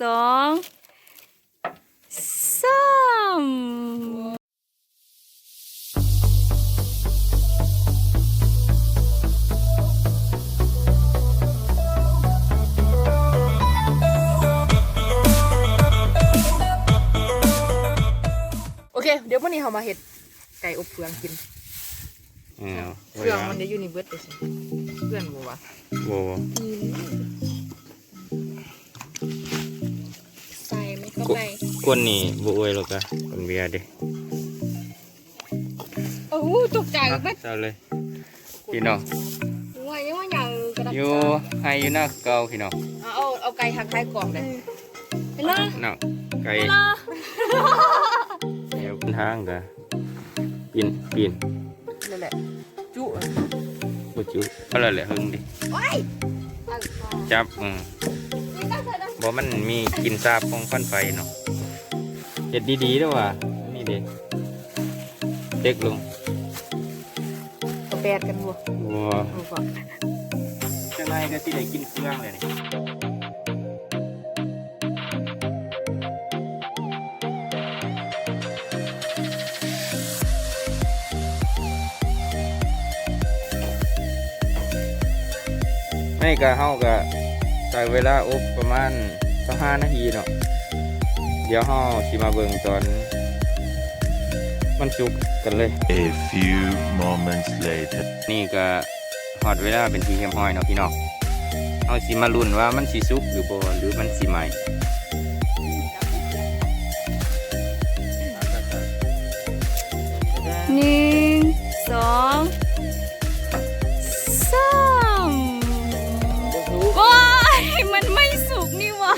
ສອງ ສາມ. ໂອເຄ ດຽວມື້ນີ້ເຮົາມາເຮັດໄກ່ອົບເຟືອງກິນ. ເອີ ເຟືອງມັນຈະຢູ່ນີ້ເບິດເດ້ ເພື່ອນບໍ່ວ່າ? ບໍ່ ບໍ່. ໃສ່ມັນເຂົ້າໄປ. ກ- ກົນນີ້ບໍ່ອວຍແລ້ວກະ ກົນເບຍເດ້. ໂອ້ ຕົກໃຈເບິດ. ເອົາເລີຍພີ່ນ້ອງ. ໂອ້ຍ ຍັງວ່າໃຫຍ່ກະດາດ. ຢູ່ໄຮ່ຢູ່ນາເກົ່າພີ່ນ້ອງ. ເອົາ ເອົາ ເອົາໄກ່ທາງທ້າຍກອງເດ້. ເຫັນບໍ່? ເນາະ ໄກ່. ດຽວທາງກະ ປີນ ປີນ ນັ້ນແຫຼະ ຈຸ ບໍ່ຈຸ ເອົາແລ້ວແຫຼະ ເຫິງເດ້. ໂອ້ຍ ຈັບ ເອີ ບໍ່ ມັນມີກິ່ນສາບຂອງຄວັນໄຟເນາະ. ເຮັດດີໆເດີ້ວ່າ ນີ້ເດ້ ເດັກລົງ ກະແປດກັນບໍ່? ບໍ່ ບໍ່ພໍ. ຈັ່ງໃດກະຊິໄດ້ກິນເຟືອງແລ້ວນີ້. ນີ້ກະ ເຮົາກະໃຊ້ເວລາອົບປະມານຊາວຫ້ານາທີເນາະ. ດຽວເຮົາຊິມາເບິ່ງຕອນມັນສຸກກັນເລີຍ. A few moments later. ນີ້ກະ ຮອດເວລາເປັນທີ່ຮຽບຮ້ອຍເນາະພີ່ນ້ອງ. ເຮົາຊິມາລຸ້ນວ່າມັນຊິສຸກຫຼືບໍ່ ຫຼືມັນຊິໄໝ້. ໜຶ່ງ ສອງ ສາມ. ບໍ່ສຸກ. ໂອ້ຍ ມັນໄມ່ສຸກນີ້ຫວ່າ.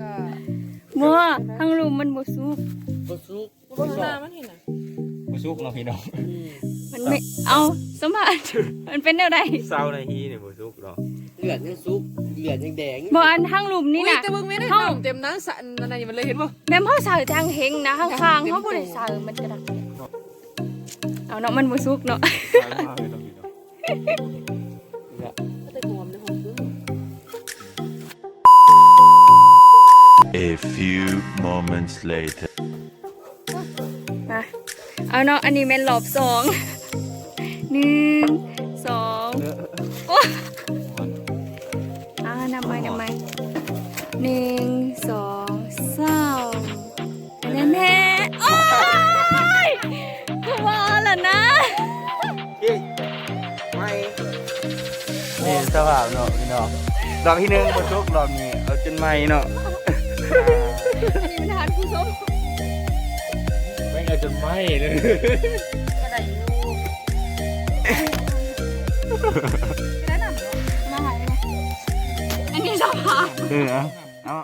ກະ ບໍ່ ທາງລຸ່ມມັນບໍ່ສຸກ. ບໍ່ສຸກ. ເບິ່ງໜ້າມັນຫັ້ນນະ ບໍ່ສຸກເນາະພີ່ນ້ອງ. ອືມ ມັນໄມ່ ເອົ້າ ສຳພາດ ມັນເປັນແນວໃດ? ຊາວນາທີນີ້ບໍ່ສຸກເນາະ. ເລືອດຍັງສຸກ ເລືອດຍັງແດງ. ບໍ່ ອັນທາງລຸ່ມນີ້ນະ ອຸ້ຍ ແຕ່ເບິ່ງແມ່ນ ເຮົາ ນ້ຳເຕັມໜ້າສະ ອັນນັ້ນ ມັນເລີຍເຫັນບໍ່? ແມ່ນເຮົາໃສ່ທາງເຮັງນະ ທາງຂ້າງເຮົາບໍ່ໄດ້ໃສ່ ມັນກະດາດ. ເອົາເນາະ ມັນບໍ່ສຸກເນາະ. ໃສ່ມາເລີຍເນາະ. A few moments later. ມາ ເອົາເນາະ ອັນນີ້ແມ່ນລອບສອງ. ໜຶ່ງ ສອງ ໂອ້ ອ່າ ນັບໃໝ່ ນັບໃໝ່. ໜຶ່ງ ສອງ ສາມ. ອັນນັ້ນແທ້. ໂອ້ຍ ຄືວ່າລະນະ. ເອີຍ ໄໝ້ ນີ້ສະພາບເນາະພີ່ນ້ອງ. ລອບທີໜຶ່ງບໍ່ສຸກ ລອບນີ້ເອົາຈົນໄໝ້ເນາະ. ອັນນີ້ມັນທານຜູ້ຊົມ ແມ່ງເອົາຈົນໄໝ້ເລີຍ. ກະໄດ້ຢູ່ ກະໄດ້ນຳເນາະ ມາໃຫ້ເນາະ. ອັນນີ້ສະພາບ ເອີ ເອົາ ເອົາ.